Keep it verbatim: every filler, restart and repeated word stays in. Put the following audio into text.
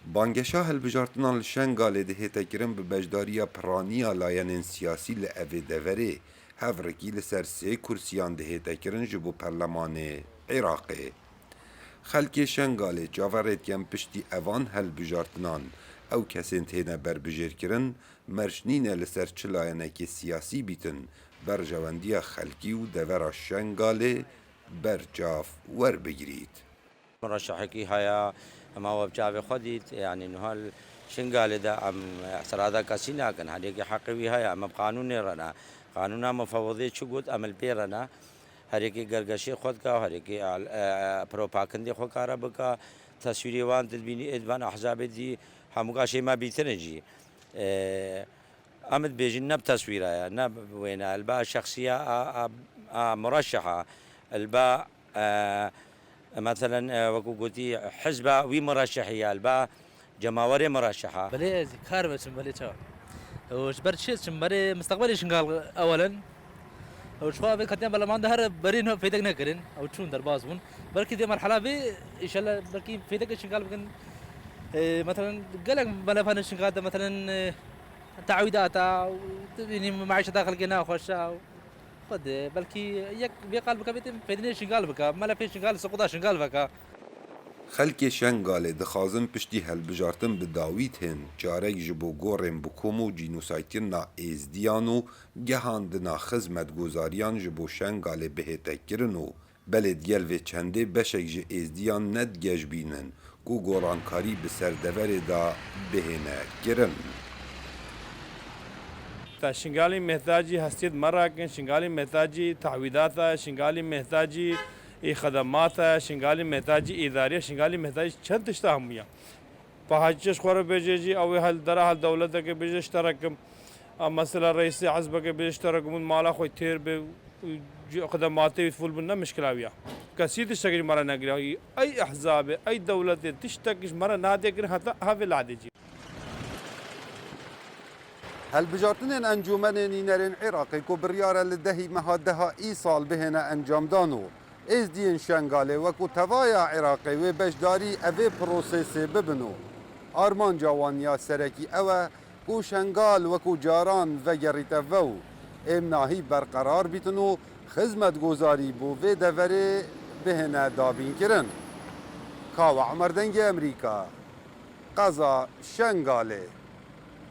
Bangeşa hilbijartinan li Şengalê dihête kirin bi beşdariya piraniya layenên siyasî li evê deverê, hevrikî li ser sê kursiyan dihête kirin ji bo Perlemanê Iraqê. Xelkê Şengalê çaverê dikin piştî evan hilbijartinan, ew kesên têne berbijêrkirin, merc nîne li ser çi layenekê siyasî bîtin, berjewendiya xelkî û devera Şengalê berçav werbigirît. Murashehekî haya, hema we bi çavê xwe dît, yanî niha li Şingalê de em îtirada kesî nakin, her yekê heqê wî heye, em bi qanûnê re ne. Qanûna mufewidê çi got, em li pê re ne. Her yekê gergeşê xwe dika, her yekê al-, e, e, propagandê xwe kare bika, teswîrê wan dibînî, ê di van ehzabê dî, hemû gaşê me bîtine jî. E, Em dibêjin ne bi teswîra ye, ne bi wêne, li ba şexsiya a, a, a murashşeha, li ba, e, meselen, e, wekî gotî, hizba wî murashşehî ye, li ba cemawerê murashşeha. Belê ez kar biçim, belê çawa. Û ji ber çi çim, berê misteqbelê Şingal ewelen. Û ji xwe vê ketiya berleman de her berî ne fêdek nekirin. Ew çûn derbas bûn. Belkî vê merhala vê, înşallah belkî fêdekê Şingal bikin. E, meselen gelek melefanê Şingal de, meselen, e, Te'wîdata û tu bînî meîşeta xelkê naxweş e. Xwedê, belkî yek vê qal bike, bê tê fêdinê Şingal bike, melefê Şingal, siquda Şingal veke. Xelkê Şengalê dixwazin piştî hilbijartin bi dawî tên, carek ji bo gorên bi kom û cînosaytkirina Êzdiyan û gehandina xizmetgozariyan ji bo Şengalê bihête kirin û Belê digel vê çendê beşek ji Êzdiyan ne digej bînin ku gorankarî bi ser deverê de bihêne kirin. Te Şingalî mihtacî hestiyet me rakin, Şingalî mihtacî tahwîdat e, Şingalî mihtacî î xedemat e, Şingalî mihtacî îdarî ye, Şingalî mihtacî çend tişta hemû ye. Pa hecî ji xwe re bêje jî, ew ê hel dera hel dewleteke bêje ji te re kim. A mesela reîsê hizbeke bêje ji te re kim û mala xwe têr be û xedematê wî fûl bin ne mişkila wî ya. Kesî tiştekî ji me re negiriya. Ey ehzabê, ey dewletê tiştekî ji me re nadê kirin heta hevê ladê jî. Hilbijartinên Encûmenê Nînerên Iraqê ku biryar e li dehî meha deha îsal bihêne encamdan û Êzdiyên Şengalê wekû tevaya Iraqê wê beşdarî evê prosesê bibin û armanca wan ya serekî ew e ku Şengal wekû caran vegerîte ve û êmnahî berqerar bîtin û xizmetgozarî bo vê deverê bihêne dabînkirin. Kawa Emer, Dengê Emerîka, qeza Şengalê.